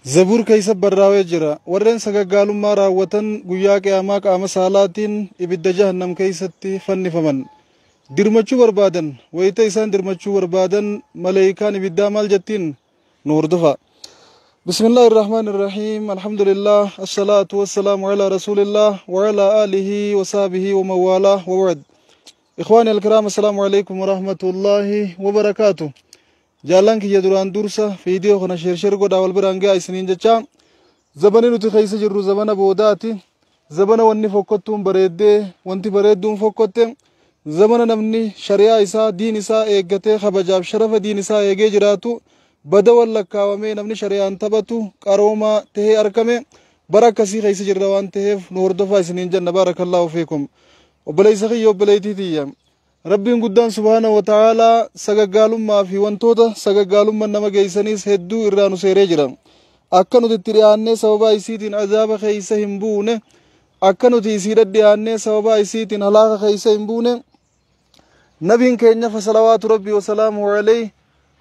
Zabuur keeysa barraawee jira. Warreen sagaggaalummaa raawwatan guyyaa qiyaamaa qaama saalaatiin ibidda jahannam keeysatti fannifaman. Dirmachuu barbaadan, wayita isaan dirmachuu barbaadan maleeykaan ibiddaa maal jettiin? Nu hordofa. بسم الله الرحمن الرحيم، الحمد لله، الصلاة والسلام على رسول الله وعلى آله وصحبه ومن والاه، وبعد. إخواني الكرام، السلام عليكم ورحمة الله وبركاته. Jaallan kiyya, duraan dursa viidiyoo kana share share godhaa wal biraan gahaa isiniin jecha. Zabani nuti keessa jirru zabana boodaati. Zabana wanni fokkottuun bareeddee, wanti bareedduun fokkotte, zabana namni shari'aa isaa, diin isaa eeggatee, kabajaaf sharafa diin isaa eegee jiraatu badawan lakkaawamee, namni shari'aan taphatu qaroomaa tahee argame, bara akkasii keessa jirra waan taheef nu hordofaa isiniin jenna. بارك الله فيكم. Obboleessa kiyya, obboleettii tiyya, Rabbiin guddaan سبحانه وتعالى sagaggaalummaa fi wantoota sagaggaalummaa nama geessaniis hedduu irraa nu seeree jira. Akka nuti itti dhiyaannee sababa isiitiin azaaba keessa hin buune, akka nuti isiidha dhiyaannee sababa isiitiin halaaka keessa hin buune, nabiin keenya فصلوات ربي وسلامه عليه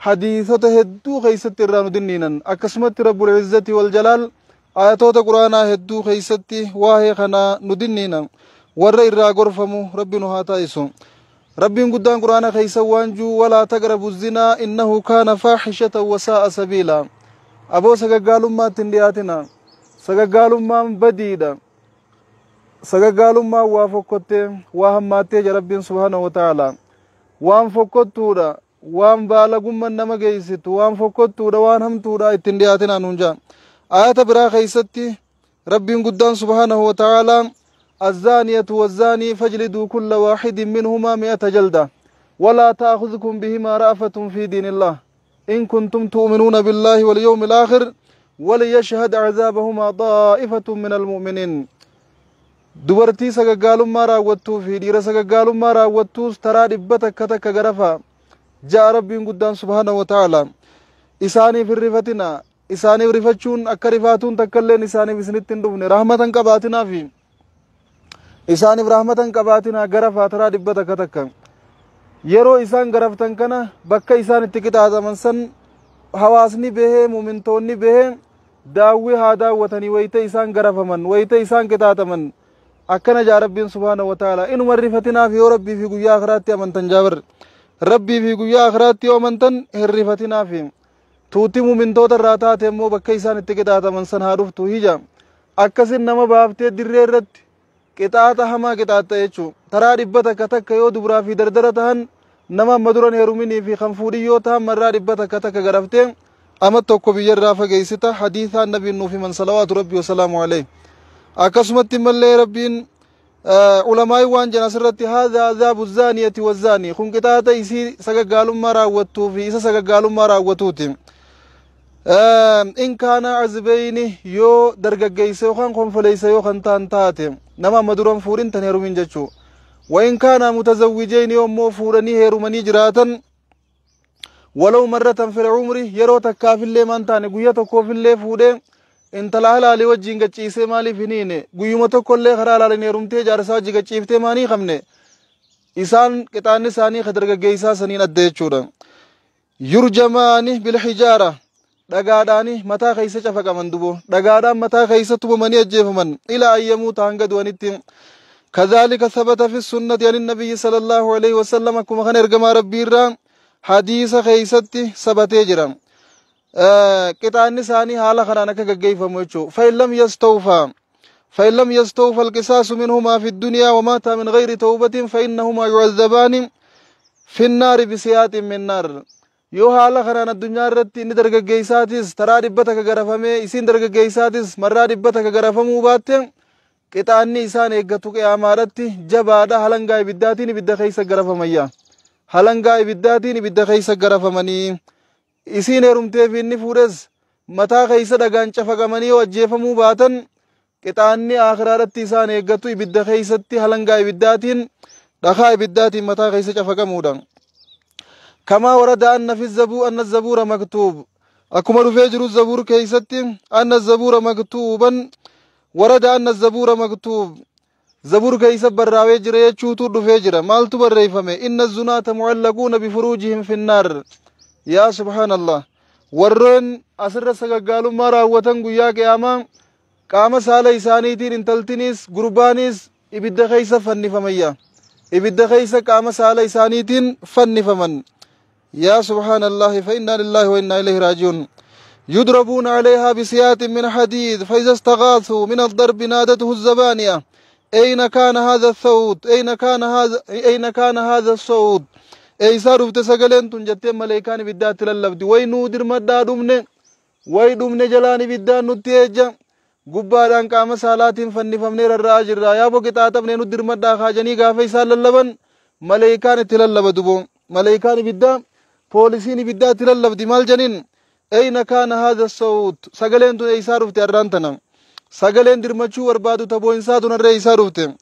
hadiisota hedduu keeysatti irraa nu dinniinan. Akkasumatti رب العزة والجلال ayatoota quraanaa hedduu keeysatti waa'ee kanaa nu dinniinan. Warra irraa gorfamu Rabbi nu haa taasisu. Rabbiin guddaan quraana keeysa waan juu: ولا تقربوا الزنا إنه كان فاحشة وساء سبيلا. Aboo, sagaggaalummaatti hin dhiyaatina. Sagaggaalummaan badiidha, sagaggaalummaan waa fokkottee, waa hammaattee jira. Rabbiin سبحانه وتعالى waan fokkottuudha, waan baalagumman nama geeysitu, waan fokkottuudha, waan hamtuudha, ittiin dhiyaatinaa nuun jaa. Ayata biraa keeysatti Rabbiin guddaan سبحانه وتعالى: الزانية والزاني فاجلدوا كل واحد منهما 100 جلدة ولا تأخذكم بهما رأفة في دين الله إن كنتم تؤمنون بالله واليوم الآخر وليشهد عذابهما طائفة من المؤمنين. Dubartii sagaggaalummaa raawwattuu fi dhiira sagaggaalummaa raawwattuus taraa 100 takka garafaa ja'a Rabbiin guddaan سبحانه وتعالى. Isaaniif hin rifatina. Isaaniif rifachuun akka rifaatuun takkailleen isaaniif isinitti hin dhufne, rahmatan qabaatinaa fi isaaniif rahmatan qabaatinaa, garafaa taraa 100 takka. Yeroo isaan garaftan kana bakka isaan itti qixaaxaman san hawaasni bahee, mumintoonni bahee daawwii haa daawwatanii wayita isaan garafaman, wayita isaan qixaaxaman. Akkana jaa Rabbiin سبحانه وتعالى. Inuma rifatinaaf yoo Rabbii fi guyyaa akiraatti amantan jaabar. Rabbii fi guyyaa akiraatti yoo amantan hin rifatinaaf. Tuuti mumintoota irraa taate immoo bakka isaan itti qixaaxaman san haa dhuftu hija. Akkasin nama baaftee dirree irratti qixaaxa hamaa qixaaxa jechuu. Taraa 100 takka yoo dubraa fi dardara tahan, nama amma duran heeruminii fi kan fuudhiyyoo tahan marraa 100 takka garaftee ama tokko biyyarraa fageessita, hadiisaan nabiin nuuf himan صلوات ربي وسلامه عليه. Akkasumatti mallee Rabbiin ulamaayi waan jedhan asirratti: هذا عذاب الزانية والزاني. Kun qixaaxa isii sagaggaalummaa raawwattuu fi isa sagaggaalummaa raawwatuuti. إن كانا عزبين, yoo dargaggeessa yookaan konfoleessa yoo kan ta'an taate, nama amma duran fuudhin tan heerumin jechuu. وإن كانا متزوجين, yoo immoo fuudhanii heerumanii jiraatan, ولو مرة في العمر, yeroo takkaafillee maan taane, guyya tokkoofillee fuudhee intala halaalii wajjin gachiisee maaliif hin hiine? Guyyuma tokkollee karaa halaaliin heerumtee jaarsaa wajji gachiiftee maanii qabne, isaan qixaanni isaanii ka dargaggeessaa saniin adda jechuudha. يرجمان بالحجارة, dhagaadhaani mataa keessa cafaqaman dubo, dhagaadhaan mataa keessa tumamanii ajjeefaman, إلى أن يموتا, hanga du'anitti. كذلك ثبت في السنة عن النبي صلى الله عليه وسلم. Akkuma kana ergamaa Rabbii irraa hadiisa keeysatti sabatee jira. Qixaanni isaanii haala kanaan akka gaggeeffamu jechuu. فإن لم يستوفى القصاص منهما في الدنيا وماتا من غير توبة فإنهما يعذبان في النار بسياط من نار. Yoo haala kanaan addunyaa irratti inni dargaggeessaatis taraa 100 garafamee, isiin dargaggeessaatis marraa 100 garafamuu baatte, qixaanni isaan eeggatu qiyaamaadhatti jabaadha. Halangaa ibiddaatiin ibidda keessa garafamayya, halangaa ibiddaatiin ibidda keessa garafamanii, isiin heerumtee fi inni fuudhes mataa keessa dhagaan cafaqamanii yoo ajjeefamuu baatan, qixaanni aakhiraadhatti isaan eeggatu ibidda keessatti halangaa ibiddaatiin, dhakaa ibiddaatiin mataa keessa cafaqamuudha. كما ورد أن في الزبور أن الزبور مكتوب. Akkuma dhufee jiru Zabuur keessatti أن الزبور مكتوبا، ورد أن الزبور مكتوب, Zabuur keessa barraawee jira jechuutu dhufee jira. Maaltu barreeffame? إن الزناة معلقون بفروجهم في النار. Yaa سبحان الله. Warroon asirra sagaggaalummaa raawwatan guyyaa qiyaamaa qaama saala isaaniitiin intaltinis gurbaanis ibidda keessa fannifamayya. Ibidda keessa qaama saala isaaniitiin fannifaman. Yaa subhaanallahi fa innaa lillahi wa innaa ilayhi raaji'uun. يضربون عليها بسيات من حديد فإذا استغاثوا من الضرب نادته الزبانية أين كان هذا الصوت أين كان هذا أين كان هذا الصوت eeysaa dhufte sagaleen tun jettee maleekaan ibiddaatti lallabdi. Way nuu dirmadhaa dhumne, way dhumne, jalaan ibiddaan nutti eejja, gubbaadhaan qaama saalaatiin fannifamnee rarra'aa jirra, yaaboo qixaaxamnee nu dirmadhaa kaajanii gaafa isaan lallaban maleekaan itti lallaba duboo. Maleekaan ibiddaa, poolisiin ibiddaa itti lallabdi. Maal janiin? Ayna kaana haadha sawt, sagaleen tun eeysaa dhufte? Arraan tana sagaleen dirmachuu barbaadu taboo'insaa tun arree eeysaa dhufte?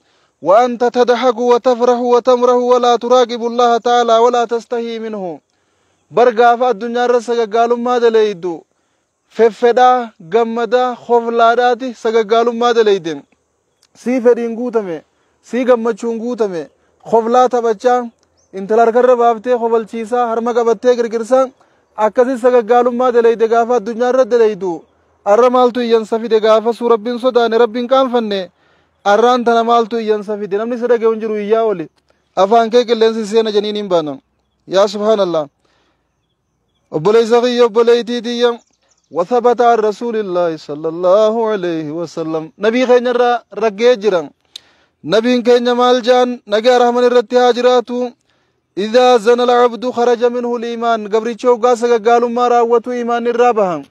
وأنت تضحك وتفرح وتمرح ولا تراقب الله تعالى ولا تستحي منه. برقا الدنيا رسا قالوا ما دليدو feffedhaa gammadaa hoflaadhaati sagaggaalummaa daleeyde. Sii fedhiin guutame, sii gammachuun guutame, hoflaa taphachaa, intala harkarra baaftee hobalchiisaa, harma qabattee girgirsaa, akkasi sagaggaalummaa daleeyde gaafa addunyaa irra daleeydu. Arra maaltu iyyansa fide? Gaafa suu Rabbiin sodaane, Rabbiin qaanfanne. Arraan tana maaltu iyyansa fide? Namni si dhaga'u hin jiru, iyyaa oli afaan kee qilleensi seena janiin hin baana. Yaa subhaanallah, obboleessa kiyya, obboleettii tiyya, وثبت عن رسول الله صلى الله عليه وسلم، نبي خينا رقي جرا، نبي كينيا مال جان؟ نجا رحمن الرتي هاجراتو. إذا زنى العبد خرج منه الإيمان. قبريتشو قاسا قالوا ما راوتو إيمان الرابها،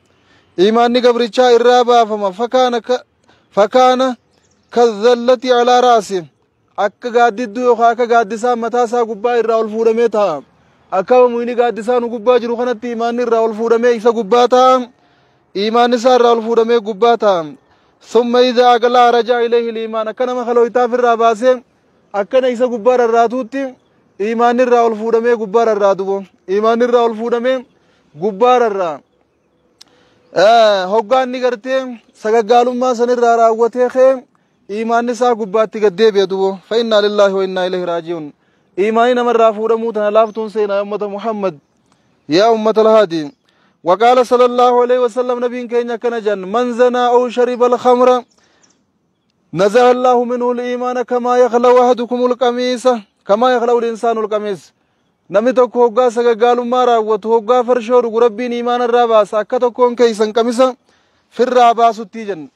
إيمان قبريتشا الرابها، فما فكان كالذلة على رأسه، akka gaaddidduu yookaan akka gaaddisaa mataa isaa gubbaa irraa ol fuudhamee ta'a. Akka muyni gaaddisaa nu gubbaa jiru kanatti imaanni irraa ol fuudhamee isa gubbaa ta'a. Imaanni isaa irraa ol fuudhamee gubbaa ta'a. ثم إذا أقلع رجع إليه الإيمان. Akka nama kalooytaaf irraa baasee akkana isa gubbaa rarraatuutti imaanni irraa ol fuudhamee gubbaa rarraatu. Imaanni irraa ol fuudhamee gubbaa rarraa. Hoggaanni gartee sagaggaalummaa sanirraa raawwatee kee imaanni isaa gubbaatti gad deebi'a dubo. فإنا لله وإنا إليه راجعون. Imaanni namarraa fuudhamuu tana laaftuun seenaa, ummata Muhammad, yaa ummata alhaadi. وقال صلى الله عليه وسلم، نبي كينيا كان جن: من زنى أو شرب الخمر نزع الله منه الإيمان كما يخلع أحدكم القميص، كما يخلع الإنسان القميص. Namni tokko hoggaa sagaggaalummaa raawwatu, hoggaa farshoo dhugu, Rabbiin imaana irraa baasa akka tokkoon keeysan qamisa firraa baasutti jenna.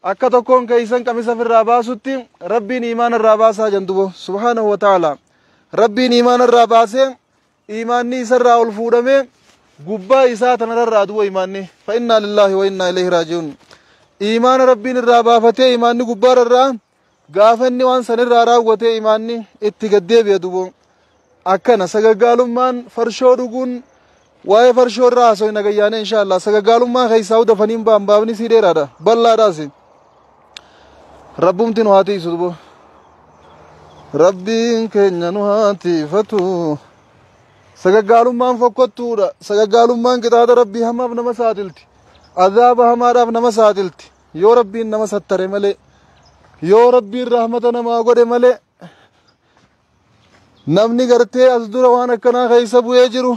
Akka tokkoon keeysan qamisa firraa baasutti Rabbiin imaana irraa baasaa jen dubo. Subhaanahu wa ta'ala, Rabbiin imaana irraa baasee imaanni isarraa ol fuudhamee gubbaa isaa tanarraa duba imaanni. فإنا لله وإنا إليه راجعون. Imaana Rabbiin irraa baafatee imaanni gubbaarraa gaafanni waan sanirraa raawwatee imaanni itti gaddeebi'a dubo. Akkana sagaggaalummaan, farshoo dhuguun, waa'ee farshoo irraa haasoo nagayyaane insha Allah. Sagaggaalummaa keessaa dafaniin ba'an, baafni sii dheeraadha, bal'aadhaas. Rabbumti nu haa tiisu dubo, Rabbiin keenya nu haa tiifatu. Sagaggaalummaan fokkottuudha. Sagaggaalummaan qixaaxa Rabbii hamaaf nama saaxilti, azaaba hamaadhaaf nama saaxilti, yoo Rabbiin nama sattare malee, yoo Rabbiin rahmata namaa godhe malee. Namni gartee as dura waan akkanaa keessa bu'ee jiru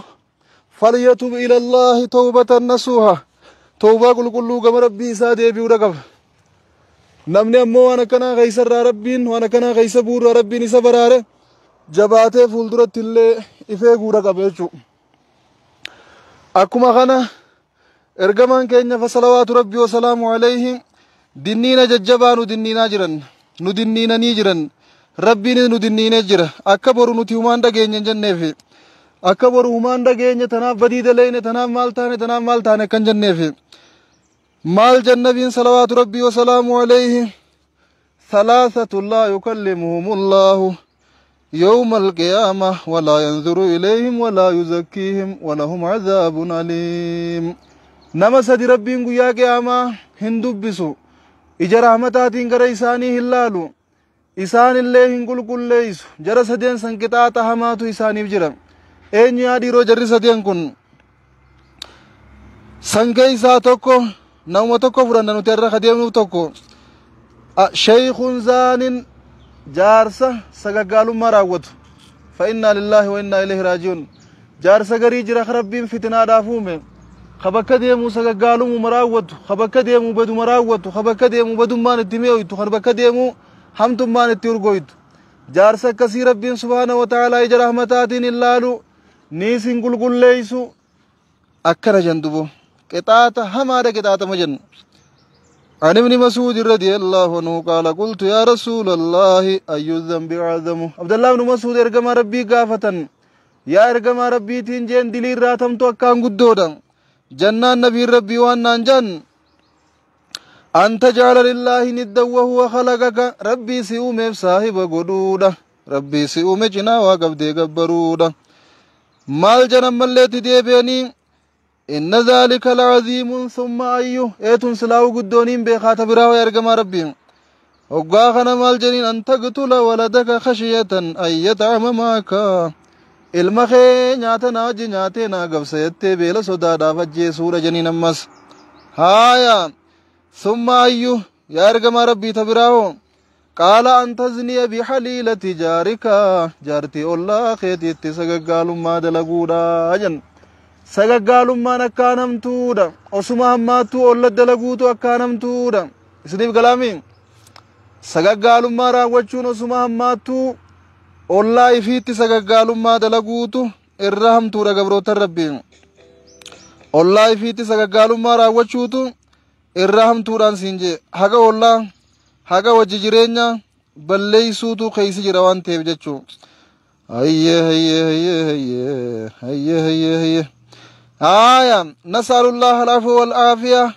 فليتب إلى الله توبة نصوحا. Tawbaa qulqulluu gama Rabbii isaa deebi'uudha qaba. Namni ammoo waan akkanaa keessa irraa Rabbiin, waan akkanaa keessa bu'uurraa Rabbiin isa baraare, jabaatee fuulduratti illee ifee guudha qaba jechuudha. Akkuma kana ergamaan keenya فصلوات ربي وسلامه عليه dinniina jajjabaa nu dinniinaa jiran, nu dinniinanii jiran, Rabbiin nu dinniinee jira. Akka boru nuti humaan dhageenya hin jenneefi, akka boru humaan dhageenye tanaaf badii daleyne, tanaaf maal taane, tanaaf maal taane akkan jenneefi. Maal jannabiin صلوات ربي وسلامه عليه؟ ثلاثة لا يكلمهم الله يوم القيامة ولا ينظر إليهم ولا يزكيهم ولهم عذاب أليم. Nama sadi Rabbiin guyyaa qiyaamaa hin dubbisu, ija rahmataatiin gara isaanii hin laalu, isaan illee hin qulqulleeysu. Jara sadeen san qixaaxa hamaatu isaaniif jira. Eenyu yaa dhiiroo jarri sadeen kun? San keeysaa tokko, nama tokko fudhanna nuti irra kadeemnuuf, tokko شيخ زان، jaarsa sagaggaalummaa raawwatu. فإنا لله وإنا إليه راجعون. Jaarsa garii jira Rabbiin fitinaadhaaf uume. Ka bakka deemuu sagaggaalumuma raawwatu, ka bakka deemuu baduma raawwatu, ka bakka deemuu badummaan itti mi'ooytu, kan bakka deemuu hamtummaan itti urgooytu. Jaarsa akkasii Rabbiin subhaanahu wa ta'aalaa ija rahmataatiin hin laalu, niis hin qulqulleeysu. Akkana jan dubo. Qixaaxa hamaadha qixaaxama jennu. عن ابن مسعود رضي الله عنه قال قلت يا رسول الله أي الذنب أعظم. عبد الله بن مسعود ergamaa Rabbii gaafatan, yaa ergamaa Rabbiitiin jeen, dilii irraa tamtu akkaan guddoodha jannaan, nabiin Rabbii waan naan jan: أن تجعل لله ندا وهو خلقك. Rabbii si uumeef saahiba godhuudha, Rabbii si uume cinaa waa qabdee gabbaruudha. Maal janan malleetti deebi'anii: إن ذلك لعظيم، ثم أي. Eetun silaa'uu guddooniin beekaa, ta biraa waa ergamaa Rabbii. Hoggaa kana maal janiin: أن تقتل ولدك خشية أن يطعم معك. Ilma kee nyaata naa wajji nyaatee naa gabsa jettee beela sodaadhaaf ajjeesuudha janiin. Ammas haaya: ثم أي yaa ergamaa Rabbii, ta biraa hoo? قال أن تزني بحليلة جارك. Jaartii ollaa keetiitti sagaggaalummaa dalaguudha jan. Sagaggaalummaan akkaan hamtuudha, osuma hammaattuu olla dalaguutu akkaan hamtuudha. Isiniif galaami? Sagaggaalummaa raawwachuun osuma hammaattuu ollaa ifiitti sagaggaalummaa dalaguutu irra hamtuudha. Gabrootan Rabbii, ollaa ifiitti sagaggaalummaa raawwachuutu irra hamtuudhaan siin jee. Haga ollaa, haga wajji jireenya balleeysuutu keeysi jira waan ta'eef jechuu. Hayyee hayyee hayyee hayyee hayyee hayyee hayyee. Haaya, نسأل الله العفو والعافية.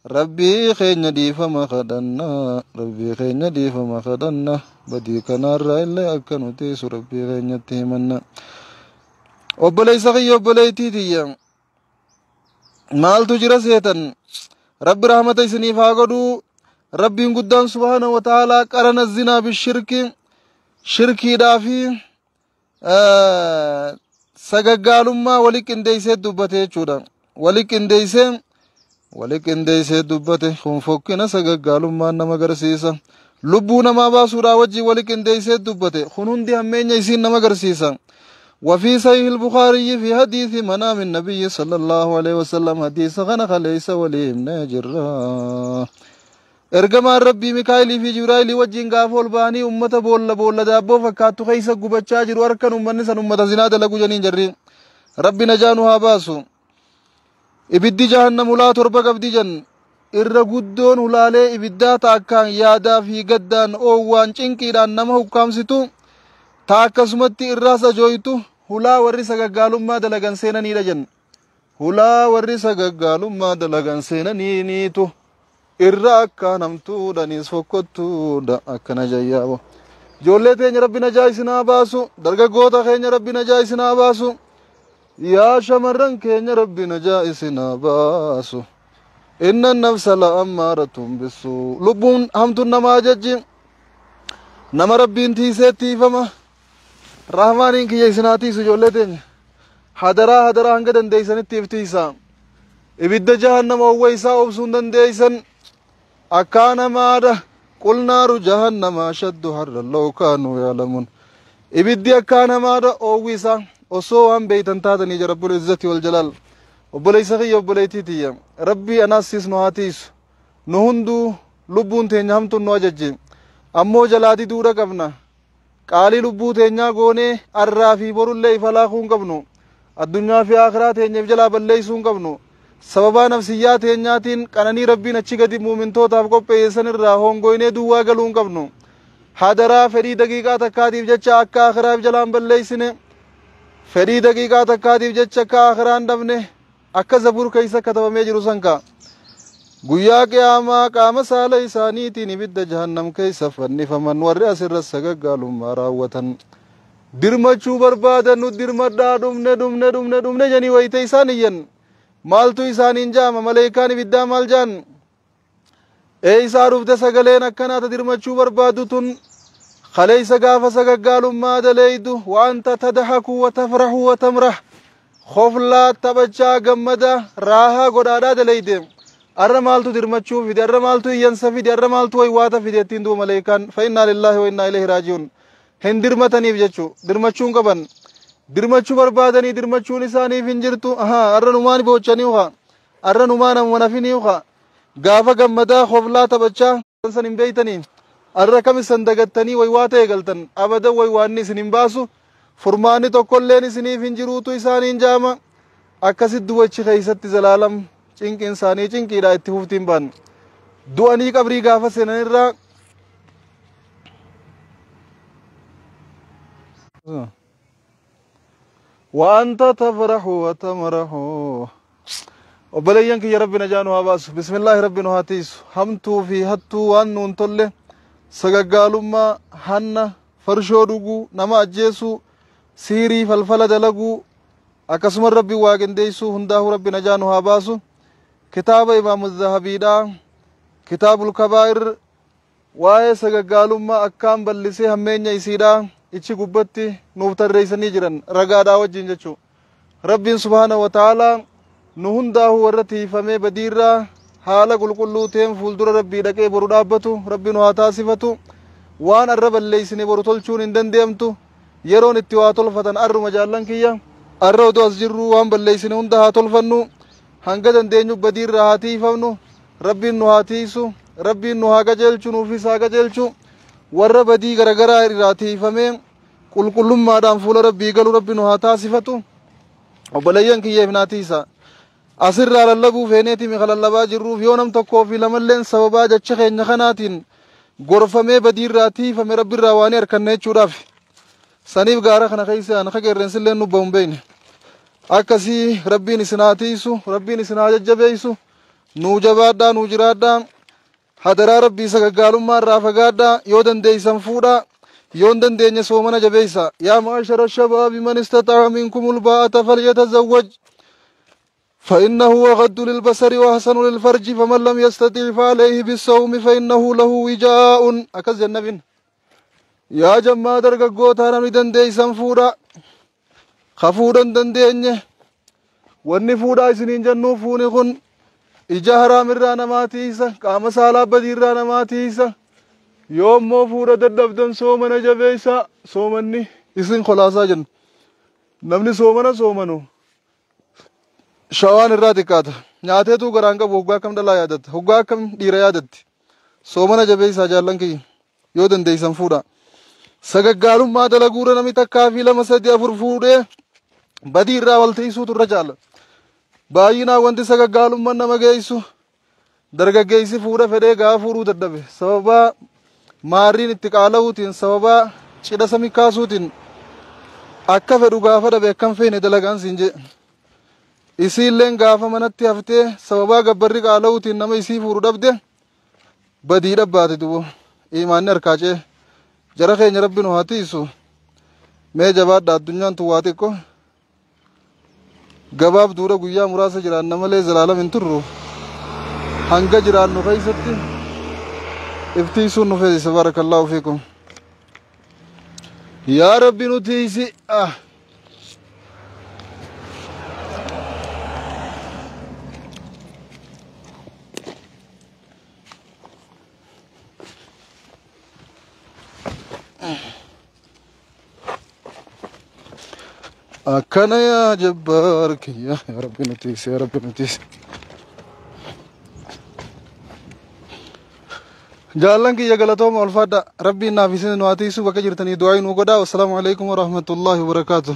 Rabbii keenya dhiifama kadhanna, Rabbii keenya dhiifama kadhanna, badii kanaarraa illee akka nu teessu Rabbii keenyatti himanna. Obboleessa kiyya, obboleettii tiyya, maaltu jira seetan? Rabbi rahmata isiniif haa godhuu. Rabbiin guddaan سبحانه وتعالى قرن الزنا بالشرك. Shirkiidhaa fi sagaggaalummaa wali qindeeysee dubbate jechuudha. Wali qindeeysee dubbate. Kun fokkina sagaggaalummaan nama agarsiisa. Lubbuu namaa baasuudhaa wajjin wali qindeeysee dubbate. Kun hundi hammeenya isiin nama agarsiisa. وفي صحيح البخاري في حديث منام النبي صلى الله عليه وسلم. حديث خنا خليس وليم نجرا. Ergamaan Rabbii Mikaa'ilii fi Jibraa'ilii wajjin gaafa ol ba'anii ummata boolla boolla daabboo fakkaattu keessa gubachaa jiru harkan, ummanni san ummata zinaa dalagu janiin jarri. Rabbi najaa nu haa baasu. Ibiddi jahannam hulaa torba qabdi jan. Irra guddoon hulaalee ibiddaa ta akkaan yaadaa fi gaddaan, oowwaan, cinqiidhaan nama hukkaamsitu, ta akkasumatti irraas ajooytu, hulaa warri sagaggaalummaa dalagan seenaniidha jan. Hulaa warri sagaggaalummaa dalagan seenaniiniitu irra akkaan hamtuudhanis fokkottuudha. Akkana jayyaabo. Ijoollee teenya Rabbi najaa isinaa baasu. Dargaggoota keenya Rabbi najaa isinaa baasu. Yaa shamarran keenya, Rabbi najaa isinaa baasu. إن النفس لأمارة بالسوء. Lubbuun hamtuun namaa ajajji. Nama Rabbiin tiisee tiifama. Rahmaaniin kiyya isinaa tiisu. Ijoollee teenya, hadaraa hadaraa, hanga dandeeysanitti iftiisa. Ibidda jahannama owwa isaa obsuu hin dandeeysan, akkaan hamaadha. قل نار جهنم أشد حرا لو كانوا يعلمون. Ibiddi akkaan hamaadha oowwi isaa, osoo waan beeytan taatanii jira رب العزة والجلال. Obboleeysa kiyya, obboleettii tiyya, Rabbii anaas nu haa tiisu. Nu hunduu lubbuun teenya hamtuun nu ajajje, ammoo jalaa diduudha qabna. Qaalii lubbuu teenyaa goonee arraa fi borullee ifa laakuu hin qabnu. Addunyaa fi akhiraa teenyeef jalaa balleeysuu hin qabnu. Sababaa nafsiyyaa teenyaatiin qananii Rabbiin achi gadi muumintootaaf qopheessan irraa hongoynee duwwaa galuu hin qabnu. Hadaraa, fedhii daqiiqaa takkaatiif jecha akka akhiraaf jalaan balleeysine, fedhii daqiiqaa takkaatiif jecha akka akhiraan dhabne. Akka Zabuur keessa katabamee jiru sanka, guyyaa qiyaamaa qaama saala isaaniitiin ibidda jahannam keessa fannifaman warri asirra sagaggaalummaa raawwatan. Dirmachuu barbaadan, nu dirmadhaa, dhumne dhumne dhumne dhumne janii wayite isaan iyyan, maaltu isaaniin jaama? Maleekaan ibiddaa maal jaan? Eeysaa dhufte sagaleen akkanaata dirmachuu barbaadu tun? Kaleeysa gaafa sagaggaalummaa daleeydu, وأنت تضحك وتفرح وتمرح, khoflaa, taphachaa, gammada, raahaa godhaadhaa daleeyde, arra maaltu dirmachuu fide? Arra maaltu iyyansa fide? Arra maaltu waywaata fide? Ittiin du'u maleekaan. فإنا لله وإنا إليه راجعون. Hin dirmataniif jechuu, dirmachuun qaban. Dirmachuu barbaadanii dirmachuun isaaniif hin jirtu. Ahaa, arra numaan boochanii uhaa. Arra numaa namuma nafinii uka gaafa gammadaa hoflaa taphachaa san hin beeytanii. Arra kam isan dagattanii waywaata eegaltan? Abadan waywaanni isin hin baasu, furmaanni tokkolleen isiniif hin jiruutu isaaniin jaama. Akkasit duwachi keeysatti zalaalam cinqiin isaanii cinqiidha itti fuftiin baan du'anii qabrii gaafa seenanirraa. وأنت تفرح وتمرح. Obboleeyyan kiyya, Rabbi najaa nu haa baasu. Bismillaahi, Rabbi nu haa tiisu. Hamtuu fi hattuu waan nuun tolle, sagaggaalummaa, hanna, farshoo dhuguu, nama ajjeesuu, siirii, falfala dalaguu, akkasuma Rabbi waa qindeessuu, hundaa'uu Rabbi najaa nu haa baasu. Kitaaba Imaamu Zahabiidhaa, Kitaabul Kabaa'ir, waa'ee sagaggaalummaa akkaan bal'isee hammeenya isiidhaa ichi gubbatti nuuf tarreessanii jiran ragaadhaa wajjin jechuu. Rabbiin subhaana wa ta'aalaa nu hundaa'uu warra tiifamee badiirraa haala qulqulluu ta'een fuuldura Rabbii dhaqee boru dhaabbatu Rabbi nu haa taasifatu. Waan arra balleessine boru tolchuun hin dandeemtu. Yeroon itti waa tolfatan arruma, jaallan kiyya. Arra odoo as jirru waan balleessine hunda haa tolfannu. Hanga dandeenyu badiirraa haa tiifamnu. Rabbiin nu haa tiisu, Rabbiin nu haa qajeelchu, nuufis haa qajeelchu. Warra badii garagaraa irraa tiifamee qulqullummaadhaan fuula Rabbii galu Rabbi nu haa taasifatu. Obboleeyyan kiyyeef naa tiisa. Asirraa lallabuu feeneeti mi'a lallabaa jirruuf, yoo nam tokkoo fi lamalleen sababaa jecha keenya kanaatiin gorfamee badiirraa tiifame, Rabbiirraa waan harkanne jechuudhaaf. Saniif gaara kana keessa an qeerrensillee nu bahu hin beekne. Akkasii Rabbiin isin haa tiisu, Rabbiin isin haa jajjabeessu. Nuu jabaadhaa, nuu jiraadhaa. Hadaraa Rabbii, sagaggaalummaa irraa fagaadhaa. Yoo dandeeysan fuudhaa, yoo hin dandeenye soomana jabeeysa. يا معشر الشباب، من استطاع منكم الباءة فليتزوج، فإنه أغض للبصر وأحسن للفرج، فمن لم يستطع فعليه بالصوم، فإنه له وجاء. Akkas jennabin. Yaa jammaa dargaggootaa, namni dandeeysan fuudhaa. Ka fuudhan dandeenye, wanni fuudhaa isiniin jennuu, fuuni kun ija haraamirraa namaa tiisa, qaama saalaa badiirraa namaa tiisa. Yoo immoo fuudha dadhabdan, soomana jabeeysaa. Soomanni isin kolaasaa jennu. Namni soomana soomanu shawaan irraa xiqqaata. Nyaateetu garaan qabu hoggaa akkam dhalaa yaadatta, hoggaa akkam dhiira yaadatti? Soomana jabeeysaa, jaallan kiyya. Yoo dandeeysan fuudha. Sagaggaalummaa dalaguura namni takkaa fi lama, sadi, afur fuudhee badii irraa wal tiisuutu irra caala. Baay'inaan wanti sagaggaalummaan nama geessu, dargaggeessi fuudha fedhee gaafa fuudhuu dadhabe, sababaa maarriin itti qaala'uutiin, sababaa cidha sami kaasuutiin, akka fedhu gaafa dhabe akkam feene dalagaan siin jee. Isiilleen gaafa manatti haftee sababaa gabbarri qaala'uutiin nama isii fuudhu dhabde, badii dhabbaate dubu imaanni harkaa cee. Jara keenya, Rabbi nu haa tiisu. Mee jabaadha, addunyaan tun waa xiqqo gabaabduudha. Guyyaa muraasa jiraanna malee zalaalam hin turru. Hanga jiraannu keessatti iftiisuun nu feesisa. بارك الله فيكم. Yaa Rabbi nu tiisi. Ah. Akkana yaa jabbaar kiyya, yaa Rabbi nu tiisi, yaa Rabbi nu tiisi. Jaallan kiyya, galatooma, ulfaadha. Rabbiin naaf isin nu haa tiisu. Bakka jirtanii du'aa nu godhaa. والسلام عليكم ورحمة الله وبركاته.